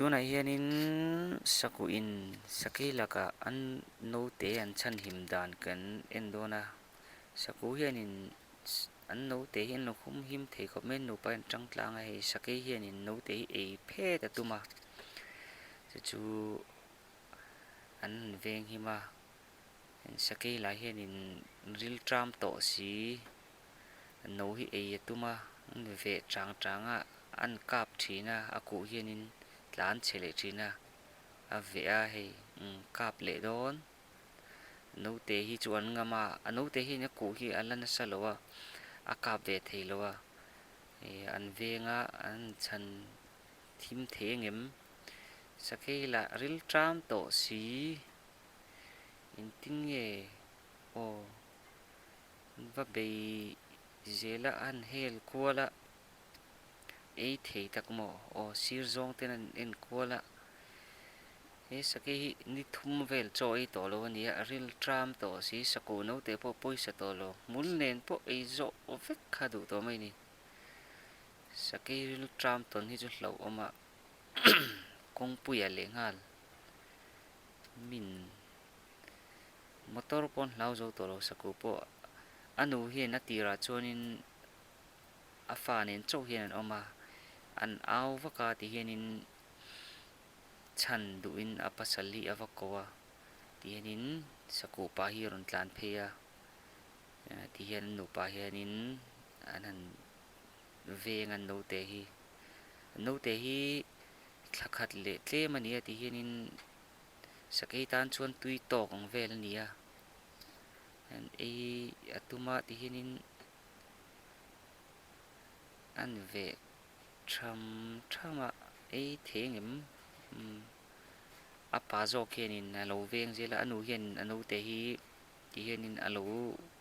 Tunah hianin sakuhin sakei lakah an naute an chhanhim dan kan en dawn a, sakuh hianin an naute hi an lo humhim thei khawp mai a, nupa hi an tang tlang a hei sakei hianin naute hi ei phet a tum a, chu chu an venghim a, sakei lah hianin rilṭam tawh si. No hi ei a tum a, an veh chang chang a, an kap thin a, a kuh hianin tlan chhe leh thin a, a veh a hei umm kap leh dawn. Naute hi chu an ngam a, a naute hian a kuh hi a la nasa lo a, a kap ve thei lo a, ih an veng a, an chhan thim thei angem? Sakei lah ril ṭam tawh si, engtin nge aw. An va bei zel a, an hel kual a, ei thei tak maw? Aw sir zawng ten an en kual a, he sakei hi ni thum vel chaw ei tawh lo a ni a, a ril tram tawh si, sakuh naute pawh pawisa tawh lo, hmul nen pawh ei zawh vek kha duh tawh mai a ni. Sakei ril tram tawn hi chu hlauhawm a, kawngpuiah lehnghal min. Motor pawh an hlau zo tawh lo saku pawh a nu hian a tirah chuanin a fa nen chauh hian an awm a, an au vak a ti hianin chhan duhin a pasal hi a va ko a ti hianin sakuh pa hi a rawn tlan phei a ti hian an nupa hianin an han veng a naute hi naute hi thla khat leh tlem a ni a ti hianin. Sakei tan chuan tui tawk ang vel a ni a, an ei a tum a tihianin an veh tham tham a, ei thei ang em? Umm a pa zawk hianin a lo veng zel a, a nu hianin a naute hi tihianin a lo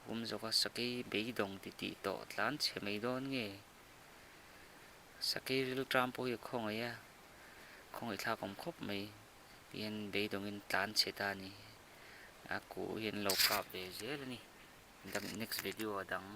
hum zawk a, sakei beidawng titih tawh tlan chhe mai dawn nge? Sakei rilṭam pawh hi a khawngaih a. Khawngaih thlak awm khawp mai hian beidawngin tlan chhe ta a ni a kuh hian lo kap ve zel a ni next video a dang.